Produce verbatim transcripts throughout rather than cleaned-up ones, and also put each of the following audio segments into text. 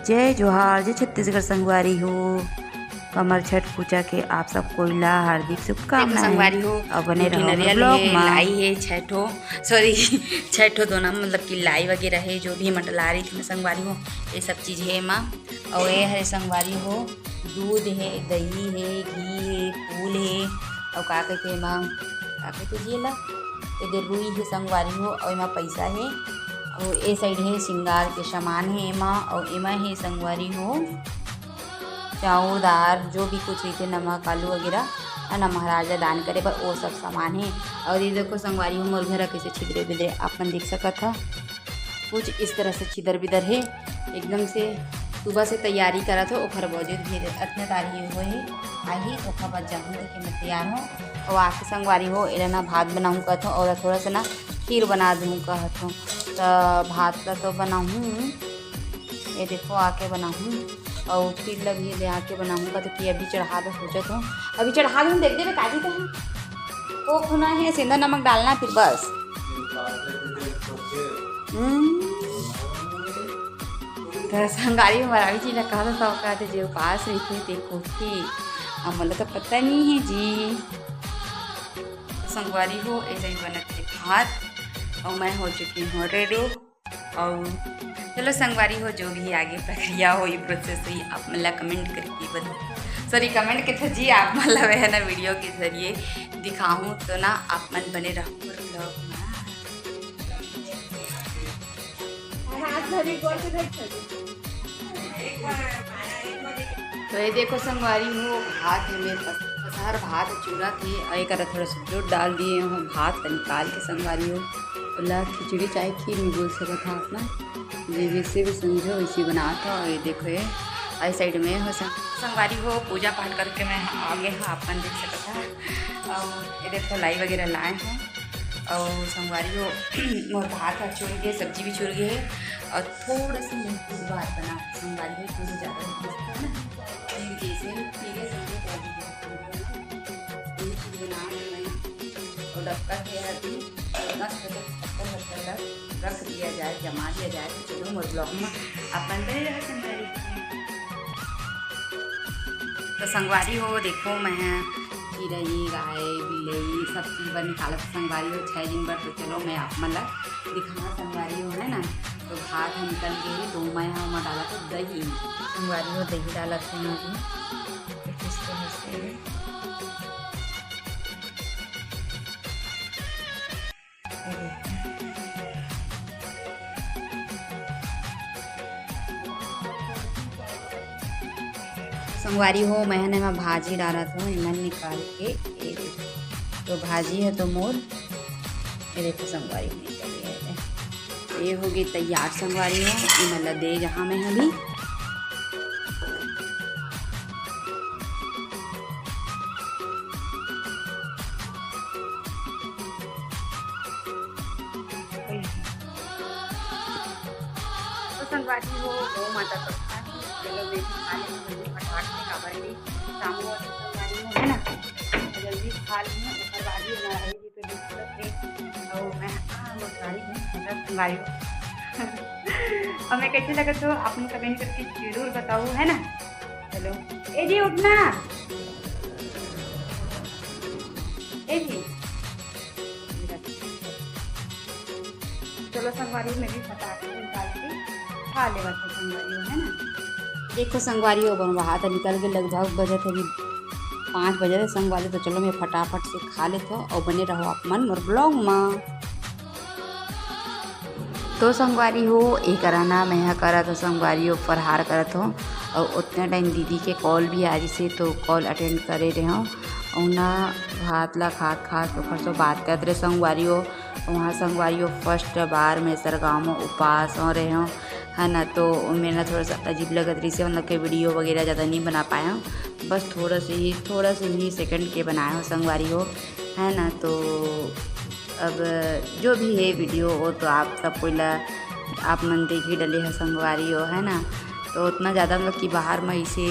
जय जोहार, जय छत्तीसगढ़ संगवारी हो। कमर छठ पूजा के आप सब कोई ला हार्दिक शुभकामनाएं। संगवारी हो, अउ बने दू ठे रहो नरियल vlog हे, मा। लाई हे छह ठो, sorry, छह ठो दोना, मतलब कि लाई वगैरह हे, जो भी मंडला रही थी संगवारी हो, ये सब चीज हे एमा। अउ ये हरे संगवारी हो, दूध हे, दही हे, घी हे, फूल हे, अउ का कहिथे एमा, का कहिथे जी एला, एदे रुई हे संगवारी हो, अउ एमा पैसा हे, अउ ए side हे श्रृंगार के सामान हे एमा, अउ एमा हे संगवारी हो, चाउर, दार, जो भी कुछ रहिथे, नमक, आलू वगैरह, है ना, महाराज ला दान करे बर, वो सब सामान हे। अउ ये देखो संगवारी हो, मोर घर कैसे छिदरे बिदरे आप मन देख सकत ह, कुछ इस तरह से छिदर बिदर हे एकदम से। सुबह से तैयारी करत हो, ओखर बावजूद भी अतना तारी हुए हे, आही ओखर बाद जाहूँ, देखिए मैं तैयार हूँ। अउ आके संगवारी हो, एला ना भात बनाहूँ कहत हूँ, अउ थोड़ा सा ना खीर बना दूँ कहत हूँ। त भात ला तो बनाहूँ, ये देखो आके बनाहूँ, अउ खीर ला भी ले आके बनाहूँ कहत हूँ कि अभी चढ़ा दो, सोचत हूँ अभी चढ़ा दूँ, देख देबे काजी कहीं। वो खुना है, सेंधा नमक डालना फिर बस। हम्म। त संगवारी हो, रावी जी ला कहा था, सब कहते जे उपास रहिथे, ते कोठी। अब मोला तो पता नहीं है जी। संगवारी हो, ऐसे ही बनत हे भात, अउ मैं हो चुकी हूँ ready। अउ चलो संगवारी हो, जो भी आगे प्रक्रिया होही, process होही, आप मन ला comment करके बताओ, sorry, comment के तो जी, आप मन ला वह ना video के जरिए दिखाहूँ, तो ना आप मन बने रहो vlog मा। तो ये देखो संगवारी हो, भात हे मेर पस-, पसहर भात चूरा थे, अउ एकरा थोड़ा सा दूध डाल दिए हूँ, भात ला निकाल के संगवारी हो, ओला खिचड़ी चाहे खीर भी बोल सकत हा आप ना, जे जैसे भी समझो वैसे बनात हो। अउ ये देखो ये आई side में हो सं-, संगवारी हो, पूजा पाठ करके मैं आ गए हूँ, आप मन देख सकत हा। अउ ये देखो लाई वगैरह लाए हूँ, अउ संगवारी हो, मोर भात ह चुर गए, सब्जी भी चुर गए हे, अउ थोड़ा सा नींबू भात बना संगवारी हो, थोड़ा ज़्यादा हो गया ना, जैसे ठीक है, समझो कर दीजिए। यही चीज़ बना के मैं, और डबका के अभी दस बजे तक रख दिया जाए, जमा दिया जाए। तो चलो मोर vlog में आप मन बने रहो संगवारी। तो संगवारी हो, देखो मैं चिरई, गाय, बिलई सब चीज बर निकालत संगवारी हो, छह दिन बर। तो चलो मैं आप मन ला दिखाना संगवारी हो, है ना। तो भात ह निकल गए, तो मैं ह ओमा डालत हो दही, संगवारी हो दही डालत हो मैं भी। तो किस तरह से संगवारी हो, मैं ह एमा भाजी डालत हो, एमन निकाल के, ये देखो। तो भाजी है तो मोर, ये देखो संगवारी हो, निकल गए हे। ये हो गई तैयार संगवारी हो, एमन ला दे जहाँ मैं ह अभी। तो संगवारी हो, गौ माता तो खा ली, चलो मैं भी खा लेती हूँ जल्दी फटाक से, काबर कि शाम हो रही संगवारी हो, है ना, तो जल्दी खा ली हूँ, ओकर बाद ही हमारा रही भी तो दिक्कत है। और मैं, हाँ, वो गाड़ी में मतलब संगवारी हो। हमें कैसे लगा तो आप लोग comment करके जरूर बताओ, है ना। चलो, ए जी उठना, ए जी। चलो संगवारी, मैं भी फटाक से निकाल के खा लेवा था संगवारी, है ना। देखो संगवारी हो, बन वहाँ तो निकल के लगभग बजत हे अभी पाँच बजे थे संगवारी। तो चलो मैं फटाफट से खा लेत हो और बने रहो आप मन मोर vlog मा। तो संगवारी हो, ए करा ना मैं ह करत हो संगवारी हो, फरहार करत हो। और उतने टाइम दीदी के कॉल भी आ रही से, तो कॉल अटेंड करे रहे हो। और ना भात ला खात खात ओकर से बात करत रहे संगवारी हो। वहाँ संगवारी हो, फर्स्ट बार मैं सरगाम उपास हो रहे हो, है ना। तो मेरा ना थोड़ा सा अजीब लगत रही से, मतलब कि वीडियो वगैरह ज़्यादा नहीं बना पाया हूँ, बस थोड़ा से ही, थोड़ा से ही सेकंड के बनाए हो संगवारी हो, है ना। तो अब जो भी है वीडियो, वो तो आप सब कोई ला, आप मन देख ही डले है संगवारी हो, है ना। तो उतना ज़्यादा मतलब कि बाहर में इसे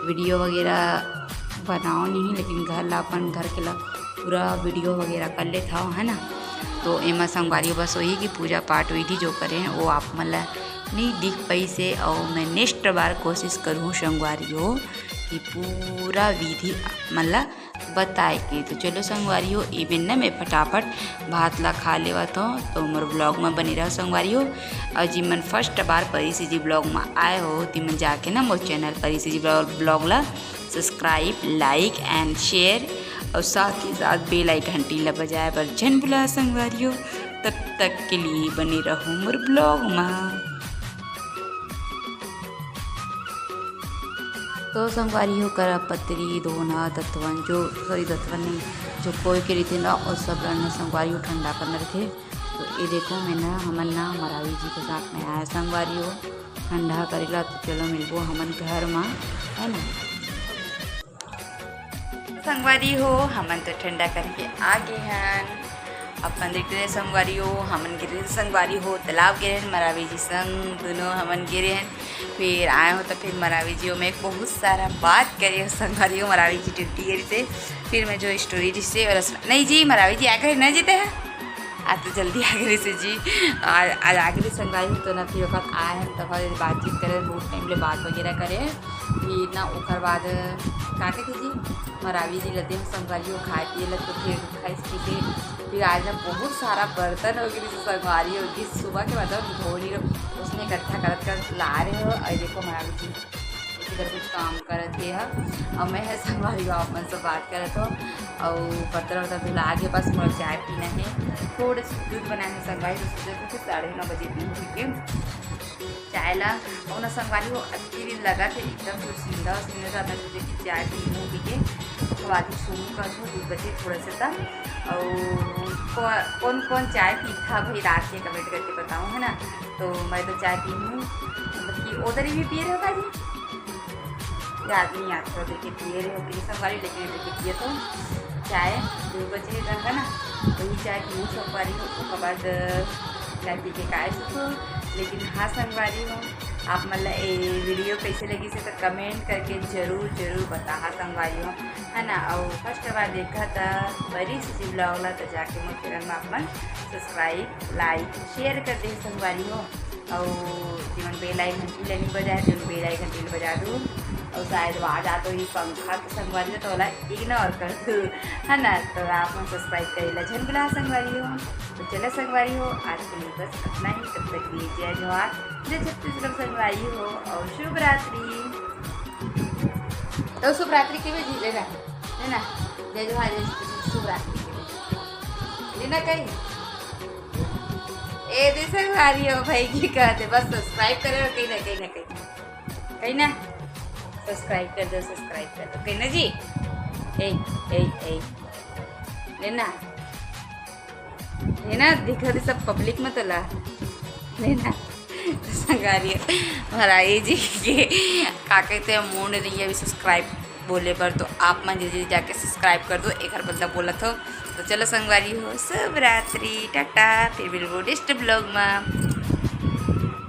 वीडियो वगैरह बनाओ नहीं, लेकिन घर ला, अपन घर के ला पूरा वीडियो वगैरह कर लेत हव, है ना। तो एमा संगवारी हो बस वही कि पूजा पाठ विधि जो करे हैं वो आप मन ला नहीं दिख पाइस हे, अउ मैं next बार कोशिश करहूँ संगवारी हो कि पूरा विधि आप मन ला बताए के। तो चलो संगवारी हो, एमे न मैं फटाफट भात ला खा लेवत हूँ। तो मोर vlog में बने रहो संगवारी हो। और जी मन first बार परी सीजी vlog में आए हो, ती मन जाके ना मोर channel परी सीजी vlog, vlog ला subscribe, like and share और साथ ही साथ bell icon घंटी ला बजाए बर झन भुला संगवारी हो। तब तक के लिए बने रहो मोर vlog में। तो संगवारी हो, करा पतरी, दोना, दतवन, जो, sorry, दतवन नहीं, जो कोई के रहिथे ना, और सब ला ना संगवारी हो ठंडा करना रहिथे। तो ये देखो, मैं ना, हमन ना मरावी जी के साथ में आए संगवारी हो ठंडा करे ला। तो चलो मिलबो हमन घर मा, है ना। संगवारी हो, हमन तो ठंडा करके आ गे हन। अपन देखते रहे संगवारी हो, हमन गे रहे संगवारी हो, तालाब गे रहे मरावी जी संग, दोनों हमन गे रहे। फिर आए हो तो फिर मरावी जी हो, मैं बहुत सारा बात करे हो संगवारी हो, मरावी जी duty गे रहिसे। फिर मैं जो story रिसे और सुना, नहीं जी, मरावी जी आ गए, नहीं जीते हैं। आज तो जल्दी आ गए से जी, आज, आज आ गए संगवारी हो, तो ना फिर वक्त आए हैं, तो फिर बातचीत करे, बहुत time ले बात वगैरह करे। फिर ना ओकर बाद का कहे जी, मरावी जी लते हम संगवारी हो खाए पिए लग, तो फिर खाइस पी के फिर आज ना बहुत सारा बर्तन हो गए संगवारी हो कि सुबह के मतलब धोनी रहो, उसने इकट्ठा करत करत ला रहे हो। और देखो मरावी जी इधर कुछ काम करत हे ह, और मैं है संगवारी हो आप मन से बात करत हो, और बर्तन वर्तन धुला के बस मोर चाय पीना है। थोड़े से दूध बनाए हैं संगवारी, तो सोचे थे कि साढ़े नौ बजे पी के चाय ला। और ना संगवारी हो अति दिन लगा थे एकदम से सीधा और सीधा जाता सोचे कि चाय पी लूँ पी के, उसके बाद ही शुरू कर दूँ दो बजे थोड़ा सा था। और को-, कौन कौन चाय पीथा भाई रात के comment करके बताओ, है ना। तो मैं तो चाय पी हूँ, मतलब कि उधर ही भी पिए रहे हो भाई, याद नहीं आता, देखिए पिए रहे हो, संगवारी, लेकिन देखिए पिए तो चाय दो बजे रहा ना, वही चाय पीऊँ संगवारी हो, ओकर बाद चाय पी के काय सुतो। लेकिन हाँ संगवारी हो, आप मन ला ये video कैसे लगिस हे तो comment करके जरूर जरूर बताहा संगवारी हो, है ना। और first बार देखा था बरी सीजी vlog ला तो जाके मोर channel में आप मन subscribe, like, share कर दे संगवारी हो। और जेमन bell icon घंटी ला नहीं बजाए, तेमन bell icon घंटी ला बजा दू। और शायद आवाज आत होही पंखा के संगवारी हो, तो ओला ignore कर दू, है ना। तो आप मन subscribe करे ला झन भुला संगवारी हो। तो चलो संगवारी हो, आज के लिए बस इतना ही। तब तक के लिए जय जोहार, जय छत्तीसगढ़ संगवारी हो, और शुभ रात्रि। तो शुभ रात्रि के भी जी लेना, है ना। जय जोहार, जय छत्तीसगढ़, शुभ रात्रि के भी लेना कहीं। ए दे संगवारी हो भाई, की कहते बस subscribe करे और कहीं ना, कहीं ना, कहीं ना, कहीं ना subscribe कर दो, subscribe कर दो, कहीं ना जी। ए, ए, ए, लेना, लेना, दिखा दे सब public में तो ला, लेना। तो संगवारी हो, मरावी जी के का कहते हैं, मूड नहीं है अभी subscribe बोले बर, तो आप मन जल्दी जाके subscribe कर दो, एक हर बंदा बोलत हो। तो चलो संगवारी हो, शुभ रात्रि, टाटा, फिर मिलबो next vlog में।